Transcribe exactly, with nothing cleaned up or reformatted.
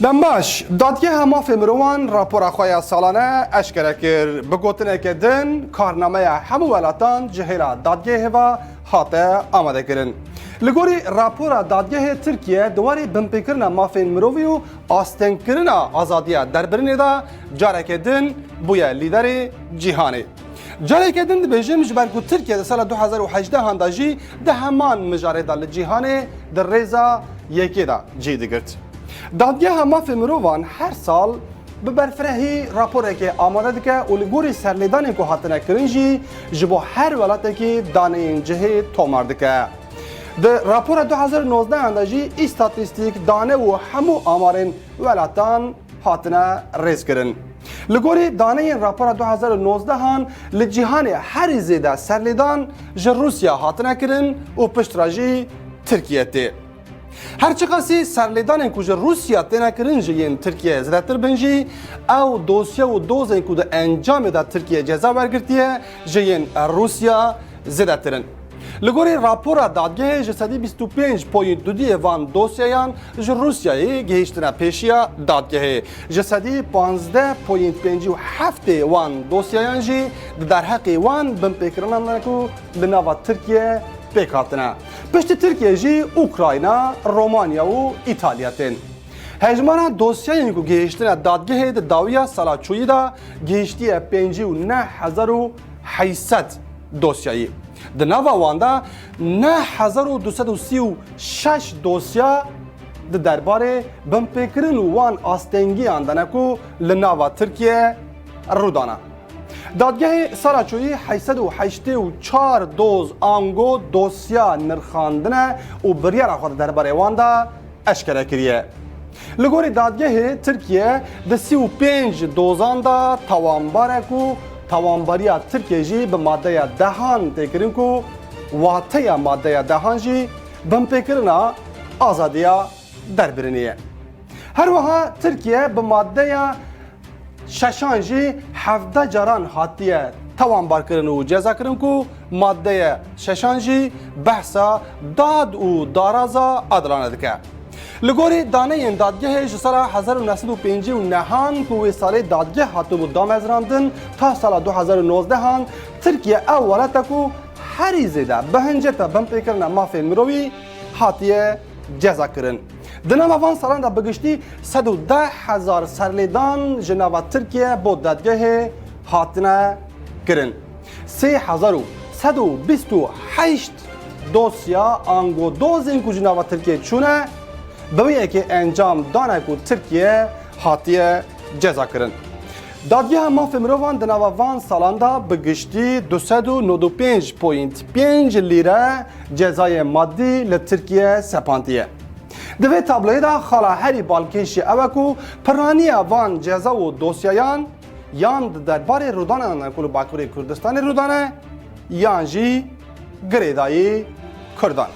Dembaş, Dadgeha Mafê Mirovan rapora xwe ya salane eşkere kir. Bi gotineke din, karnameya hemû welatan ji hêla dadgehê ve hate amadekirin. Li gorî rapora dadgehê, Tirkiye di warê binpêkirina mafên mirovî û astengkirina azadiya derbirinê de careke din bûye lîderê cîhanê. Careke din dibêjim, ji ber ku Tirkiye di sala du hezar û hejdeh an de jî di heman mijarê de li cîhanê di rêza yekê de cî digirt. Dadgeha Mafê Mirovan her sal bi berfirehî raporekê amade dike û li gorî serlêdanên ku hatine kirin jî ji bo her welatekî daneyên cihê tomar dike. Di rapora du hezar û nozdeh an de jî îstatîstîk, dane û hemû amarên welatan hatine rêzkirin. Li gorî daneyên rapora du hezar û nozdeh an, li cîhanê herî zêde serlêdan ji Rûsya hatine kirin û piştre jî Tirkiye tê. Her çiqasî serlêdanên ku ji Rûsya têne kirin ji yên Tirkiye zêdetir bin jî, ew dosye û dozên ku di encamê de Tirkiye ceza wergirtiye, ji yên Rûsya zêdetir in. Li gorî rapora dadgehê, ji sedî bîst û pênc poyînt du duyê van dosyeyan ji Rûsyayê gihiştine pêşiya dadgehê. Ji sedî panzdeh poyînt pêncî û heftê wan dosyeyan jî di derheqê wan binpêkirinan de ku li nava Tirkiye pêk hatine. Piştî Tirkiye jî Ukrayna, Romanya û Îtalya tên. Hejmara dosyayên ku gihiştine dadgehê di dawiya sala çûyî de gihiştiye pêncî û neh hezar û heyşt sed dosyayî. Di nava wan de neh hezar û du sed û sî û şeş dosya di derbarê binpêkirin û wan astengiyan de ne ku li nava Tirkiye rû dane. Dadgehê sala çûyî heyşt sed û heştê û çar doz ango dosya nirxandine û biryara xwe di derbarê wan de eşkere kiriye. Li gorî dadgehê, Tirkiye di sî û pênc dozan de tawanbar e ku tawanbariya Tirkiye jî bi maddeya dehan tê kirin ku wateya maddeya dehan jî binpêkirina azadiya derbirinê ye. Her wiha Tirkiye bi maddeya şeşan jî hevdeh caran hatiye tawanbarkirin û cezakirin ku maddeya şeşan jî behsa dad û daraza adilane dike. Li gorî daneyên dadgehê ji sala hezar û neh sed û pêncî û nehan ku wê salê dadgeh hatibû damezrandin ta sala du hezar û nozdeh an, Tirkiye ew welat e ku herî zêde bi hinceta binpêkirina mafên mirovî hatiye ceza kirin. Di nava van salan de bi giştî sed û deh hezar serlêdan ji nava Tirkiye bo dadgehê hatine kirin. Sê hezar û sed û bîst û heşt dosya ango dozên ku ji nava Tirkiye çûne, bi wê yekê encam dane ku Tirkiye hatiye ceza kirin. Dadgeha Mafê Mirovan di nava van salan de bi giştî du sed û nod û pênc poyînt pênc lîre cezayê madî li Tirkiye sepandiye. Di vê tabloyê de xala herî balkêş jî ew e ku piraniya van ceza û dosyayan yan di derbarê rûdanan de ku li Bakurê Kurdistanê rûdane, yan jî girêdayî Kurdan.